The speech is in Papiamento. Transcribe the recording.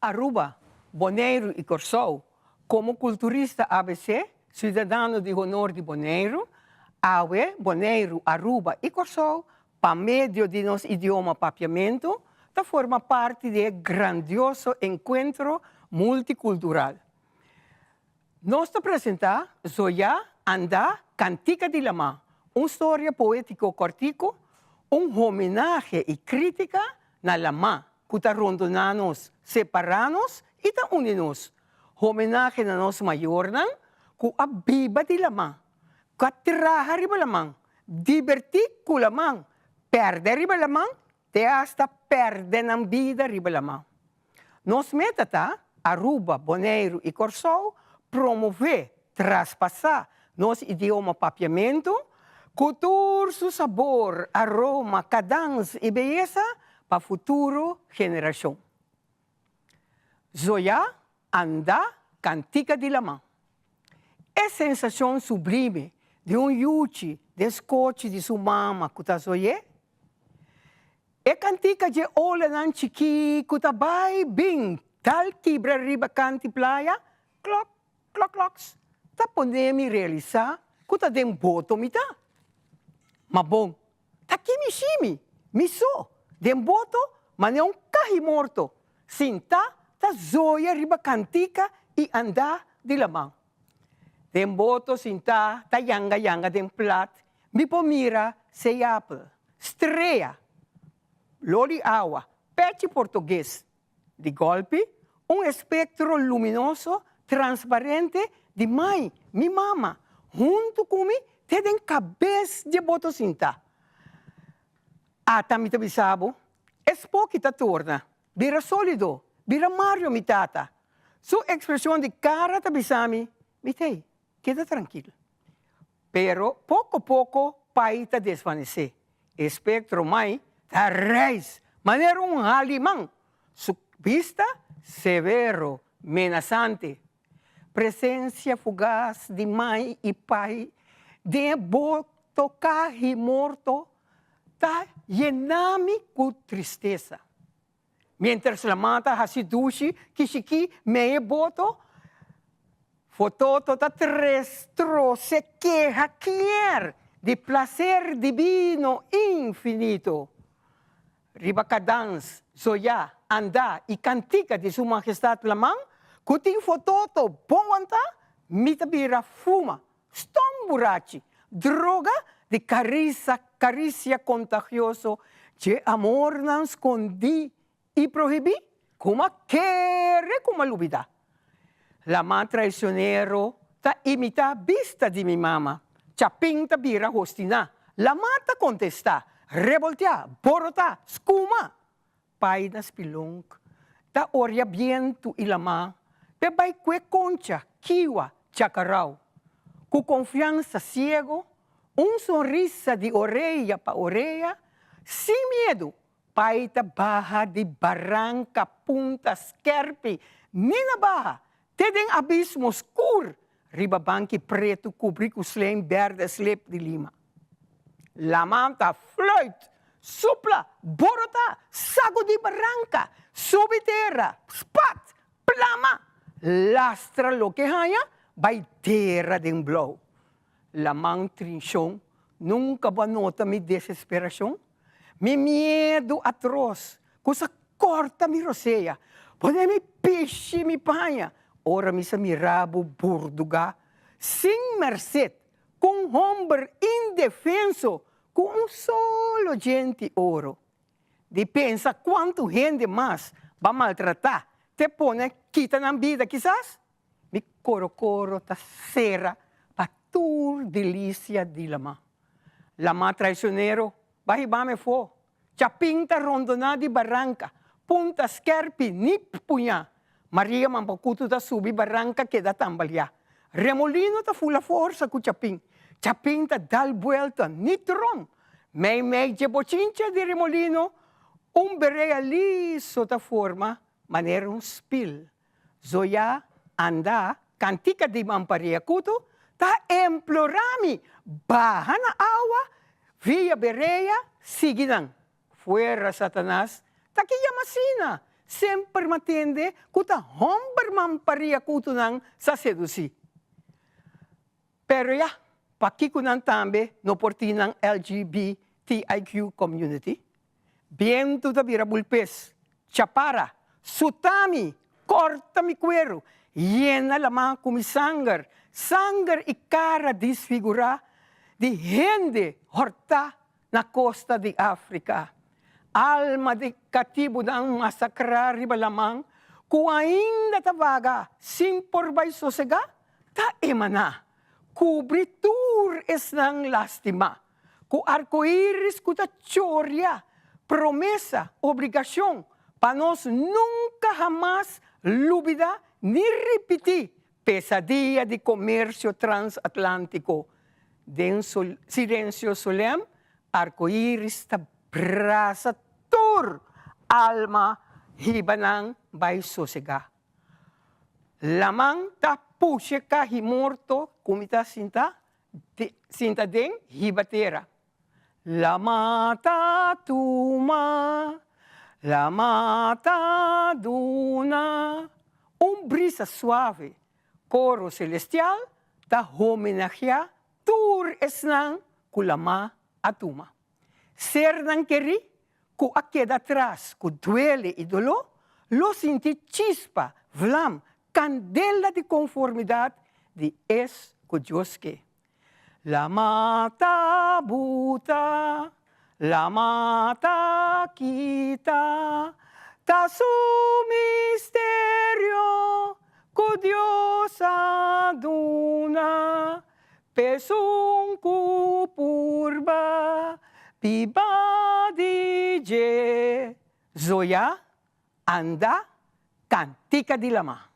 Aruba, Boneiru i Kòrsou, komo kulturista abc, siudadano di honor di Boneiru, awe Boneiru, Aruba i Kòrsou, pa medio di nos idioma Papiamentu, ta forma parti di e grandioso enkuentro multikultural. Nos ta presentá Zoyá Andá Kantika di Lamá, un storia poétiko kòrtiku, un homenahe i krítika na lamá ku ta rondoná nos, separá nos i ta uni nos. Homenahe na nos mayornan ku a biba di lamá, ku a traha riba laman, dibertí ku laman, pèrdè riba laman te asta pèrdè nan bida riba laman. Nos meta ta, Aruba, Boneiru i Kòrsou promové, traspasá nos idioma Papiamentu ku tur su sabor, aroma, kadans i beyesa pa futuro generashon. Zoyá, andá, kantika di laman. E sensashon sublime di un yuchi den skochi di su mama ku ta zoy'é. E kantika dje olanan chikí ku ta bai bin tal kibra riba kant'i playa, klok, klok, kloks, ta pone mi realisá ku ta den boto mi ta. Ma bon, ta ki mi shimi, mi so, den boto manera un kahi morto, sintá ta zoya riba kantika i andá di laman. Den boto sintá ta yanga yanga den plat, mi por mira seyapel, strea, lo di awa, pechi portugues. Di golpi, un espektro luminoso, transparente di mai, mi mama, huntu ku mi te den kabes dje boto sintá. Ata mi ta bisa bo, e spoki ta torna bira sólido, bira Mario mi tata. Su ekspreshon di kara ta bisa mi, Mi t'ei, keda trankil. Pero poko poko pai ta desvanesé. E spektro mai ta reis manera un haliman, su bista severo, menasante. Presensia fugas di mai i pai den e boto kahi morto ta yena mi ku tristesa. Mientras laman ta hasi dushi kishikí mei e boto, Fototo ta tres trose keha kier di plaser dibino infinito. Riba kadans, zoyá, andá i kantika di Su Mahestat Laman, ku tin Fototo bon wantá, mi ta bira fuma, stom burachi, droga di karisa, karisia kontagioso dje amornan skondí i prohibí, ku m'a kere ku m'a lubidá. Laman traisionero ta imitá bista di mi mama, chapin ta bira hostiná, laman ta kontestá, rebolteá, borotá, skuma. Pai na spilonk ta oria bientu i lamá p'e bai kue koncha, kiwa, chakarau. Ku konfiansa siego, un sonrisa di orea pa orea, sin miedu, pai ta baha di baranka punta skerpi ni na baha te den abismo skur riba banki pretu kubri ku sleim berde slep di lima. Laman ta fluit, supla, borotá, sagudí baranka, subi tera, spat, plama, lastra loke haña bai tera den blou. Laman trinshon, nunka bo a nota mi desesperashon? Mi miedu atros ku sa kòrta mi rosea, pone mi pishi mi paña ora mi sa mira bo burdugá sin mèrset ku un hòmber indefenso ku un solo djenti oro. Di pensa kuantu hende mas ba maltratá te pone kita nan bida kisas? Mi korokoro ta sera pa tur delisia di lamá. Lamá traisionero, ba hibá mi afó. Chapin ta rondoná di baranka, punta skèrpi, ni puñá. Maria Mampakutu ta subi baranka keda tambaliá. Remolino ta fula forsa ku Chapin. Chapin ta dal buelta, ni trom. Meimei dje bochincha di Remolino, un berea liso ta forma manera un spil. Zoya, Anda, kantika di Mamparia Kutu ta emplorá mi baha na awa via Berea, sigui nan. Fuera Satanas, ta ki yama asina? Semper m'a tende ku ta hòmberman paria kutunan sa sedusí. Pero ya, pakiko nan tambe no por tin nan LGBTIQ community? Bientu ta bira bulpes, chapara, suta mi, kòrta mi kueru, yena lamá ku mi sanger, sanger i kara disfigurá di hende hòrtá na kosta di Afrika. Alma di katibunan masakrá riba laman ku ainda ta vaga sin por bai sosegá, ta emaná, kubri tur esnan lastimá, ku arkoiris ku ta choria, promesa, obligashon pa nos nunka hamas lubidá ni ripití pesadia di komersio transatlantiko. Den silensio solèm, arkoiris ta brasa tur alma hiba nan bai sosegá. Laman ta pushe kahi morto ku mi ta sinta sinta den hiba tera. Lama ta tuma, lama ta duna. Un brisa suave, koro selestial ta homenageá tur esnan ku lama a tuma. Sernan kerí ku a keda atras ku duele i doló lo sinti chispa, vlam, kandela di konformidat di es ku Dios ke. Lama ta buta, lama ta kita, ta su misterio ku Dios a duna. P'esun ku purba biba di dje. Zoya, anda, kantika di lama.